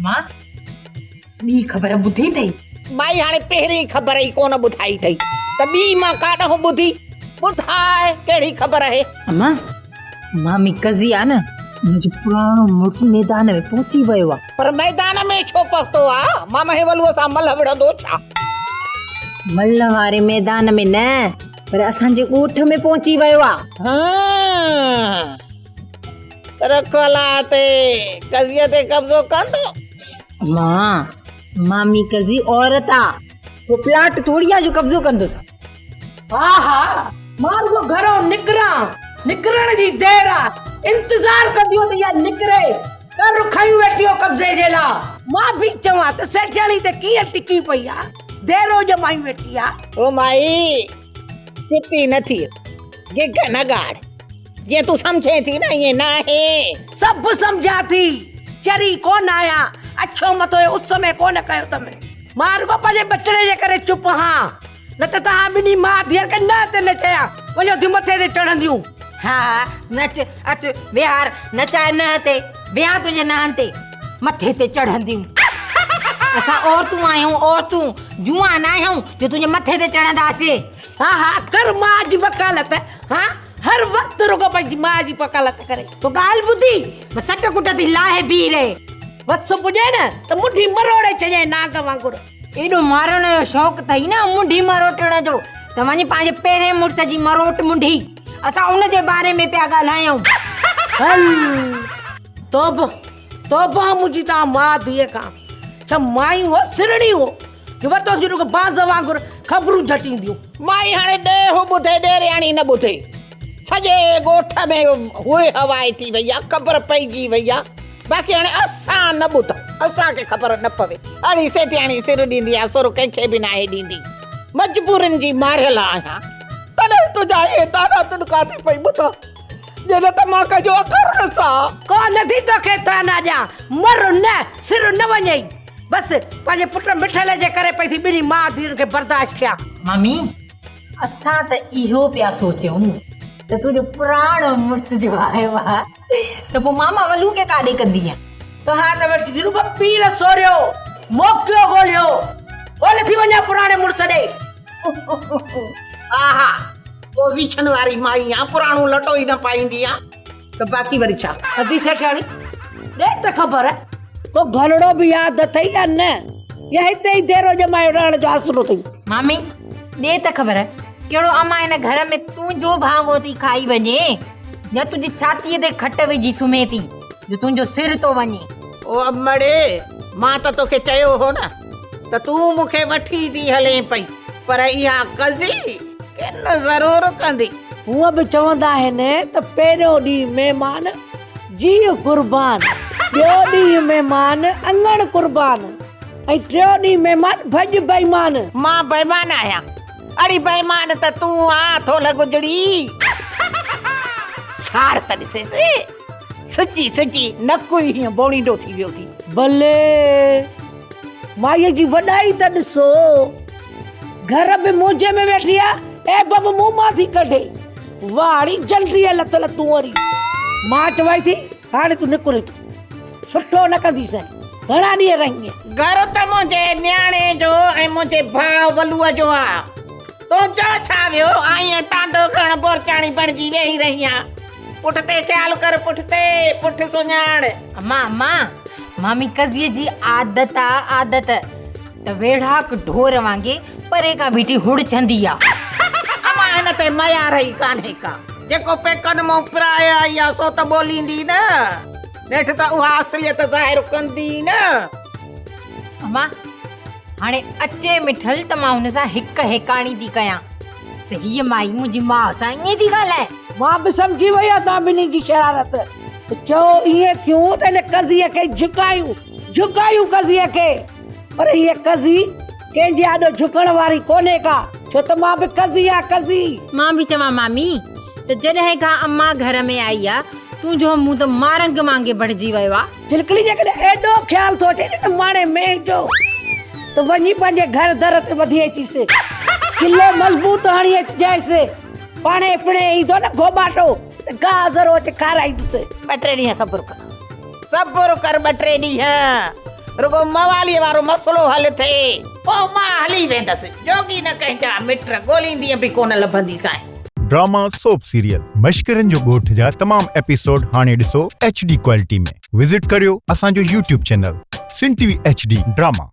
مان ٻي خبر ٻڌي اٿئي؟ مائي هاڻي پهرين خبر ئي ڪونه ٻڌائي اٿئي ته ٻي مان ڪاڏانهن ٻڌي؟ ٻڌاء ڪهڙي خبر اهي؟ اما، مامي قضي آ نه، منهنجو پراڻو مڙس ميدان ۾ پهچي ويو آ. پر ميدان ۾ ڇو پهتو آ؟ مامهي ولوء سان ملهه وڙهندو ڇا؟ ملهه واري ميدان ۾ نه، پر اسان جي ڳوٺ ۾ پهچي ويو آ. هان، رک الله تي، قضيء تي قبضو ڪندو؟ امان، مامي قضي عورت آ، ڪو پلاٽ ٿوري آ جو قبضو ڪندس. ها ها، مان رڳو گهرئون نڪران، نڪرڻ جي دير آ، انتظار ڪنديون ته اها نڪري، ڪر کنيون ويٺي هو قبضي جي لا. مان به چوان ته سيٺياڻي ته ڪيئن ٽڪي پئي آ، ديرو ڄمائي ويٺي آ. او مائي، چتي نه ٿيء، گگهه نه ڳاڙ. جيئن تون سمجهين ٿي نه ائين ناهي. سڀ سمجهان ٿي، چري ڪونه آهيان، اڇو مٿو اس ۾ ڪونه ڪيو اٿم. مان رڳو پنهنجي ٻچڙي جي ڪري چپ هان، نه ته توهان ٻنهي ماء ڌيئر کي ننهن تي نچايان، وڃو ٿيون مٿي تي چڙهنديون. ها ها نچ، اچ ويهار، نچاء ننهن تي، ويهان تنهنجي ننهن تي، مٿي تي چڙهنديون. اسان عورتون آهيون عورتون، جوئان ناهيون جو تنهنجي مٿي تي چڙهنداسين. ها ها ڪر ماء جي وڪالت، ها هر وقت رڳو پنهنجي ماء جي وڪالت ڪري. تو ڳالهه ٻڌي، بس سٽ ڪٽ ٿي لاهي بيهي رهي. وس پڄي نه ته منڍي مروڙي ڇڏيانء نانگ وانگر. ايڏو مارڻ جو شوق اٿئي نه منڍي مروٽڻ جو ته وڃي پنهنجي پهرين مڙس جي مروٽ منڍي. اسان ان جي باري ۾ پيا ڳالهايون. هل توبه توبه منهنجي توهان ماء ڌيء کان. ڇا مايون هو سرڻيون هو. جو وتو سي رڳو باز وانگر خبرون جهٽينديون. مائي هاڻي ڏيهه ٻڌي ڏيرياڻي نه ٻڌي. سڄي ڳوٺ ۾ هوء هوائي ٿي وئي آ، خبر پئجي وئي آ. باقي هاڻي اسان نه ٻڌون، اسان کي خبر نه پوي. اڙي سيٺياڻي سر ڏيندي آ، سر ڪنهن کي به ناهي ڏيندي. مجبورين جي ماريل آهيان، تڏهن تنهنجا اهي طعنا تڙڪا ٿي پئي ٻڌان، جي نه ته مان ڪنهن جو اکر نه سهان. ڪو نه ٿي توکي طعنا ڏيان، مر نه، سر نه وڃئي. بس پنهنجي پٽ مٺل جي ڪري پئي ٿي ٻنهي ماء ڌيئرن کي برداشت ڪيان. مامي، اسان ته اهو پيا سوچيون ته تنهنجو پراڻو مڙس جو آيو آ ته پوء ماما ولو کي ڪاڏي ڪندينء؟ توهان ته ويٺي رڳو پير سوريو، موقعو ڳوليو. ڪونه ٿي وڃان پراڻي مڙس ڏي. آها، پوزيشن واري مائي آ، پراڻو لٽو ئي نه پائيندي آ. ته باقي وري ڇا؟ ادي سيٺياڻي، ڏي ته خبر، ڪو گهرڙو به ياد اٿئي يا نه؟ يا هتي ئي ديرو ڄمايو رهڻ جو آسرو اٿئي؟ مامي، ڏي ته خبر، ڪهڙو امان هن گهر ۾ تنهنجو ڀاڱو ٿي کائي وڃي يا تنهنجي ڇاتيء تي کٽ وجهي سمهي ٿي جو تنهنجو سر ٿو وڃي؟ او امڙي، مان ته توکي چيو هو نه ته تون مون کي وٺي ٿي هلين پئي، پر اها قضي ڪن ضرور ڪندي. هونء به چوندا آهن ته پهريون ڏينهن مهمان جيء قربان، ٻيو ڏينهن مهمان اڱڻ قربان ۽ ٽيون ڏينهن مهمان ڀڄ بيمان. مان بيمان آهيان؟ اڙي بيمان ته تون آن ٿولهه گجڙي. ساڙ ته ڏسيس، سچي سچي نڪ ئي هيئن بوڻينڊو ٿي ويو ٿي. بلي مائيء جي وڏائي ته ڏسو. گهر به منهنجي ۾ ويٺي آ، عيب به مون مان ٿي ڪڍي. واهه ڙي جنڊيء لٿل تون وري. مان چوائي ٿي، هاڻي تون نڪر هتان. سٺو نه ڪنديسين. گهڻا ڏينهن رهينء؟ گهر ته منهنجي نياڻي جو ۽ منهنجي ڀاء ولوء جو آ. تنهنجو ڇا ويو؟ آئين ٽانڊو کڻ بورچاڻي بڻجي ويهي رهي آن. پٺتي خيال ڪر پٺتي، پٺ سڃاڻ. امان امان، مامي قضيء جي عادت آ عادت. ته ويڙهاڪ ڍور وانگي پري کان بيٺي هڙڇندي آ. امان هن تي ميار ئي ڪانهي ڪا. جيڪو پيڪن مون پرائي آئي آ سو ته ٻوليندي نه. نيٺ ته اها اصليت ظاهر ڪندي نه. امان هاڻي اچي مٺل ته مان هن سان هڪ هيڪاڻي ٿي ڪيان ته هيء مائي منهنجي ماء سان ائين ٿي ڳالهائي. مان به سمجهي وئي آهيان توهان ٻنهي جي شرارت. ته چئو ائين ٿيون ته هن قضيي کي جهڪايون، جهڪايون قضيي کي. پر هيء قضي ڪنهن جي آڏو جهڪڻ واري ڪونهي ڪا، ڇو ته مان به قضي آهيان، قضي. مان به چوان مامي ته جڏهن کان امان گهر ۾ آئي آ، تنهنجو منهن ته مارنگ وانگي بڻجي ويو آ. چلڪڻي جيڪڏهن ايڏو خيال ٿو اچي نه ماڻي مينهن جو ته وڃي پنهنجي گهر در تي ٻڌي اچيس، ڪلو مضبوط هڻي اچجانس، پاڻهي پڻهي ايندو نه گهوٻاٽو ته گاهه ذرو اچي کارائيندس. ٻه ٽي ڏينهن صبر ڪر، صبر ڪر ٻه ٽي ڏينهن. رڳو مواليء وارو مسئلو حل ٿئي، پوء مان هلي ويندس. جوڳي نه ڪنهن جا مٽ، ڳوليندينء به ڪونه لڀنديسانء. ڊراما سوپ سيريل مشڪرن جو ڳوٺ جا تمام ايپيسوڊ هاڻي ڏسو ايڇ ڊي ڪوالٽي ۾ وزٽ ڪريو اسان جو YouTube channel Sindh T V H D drama.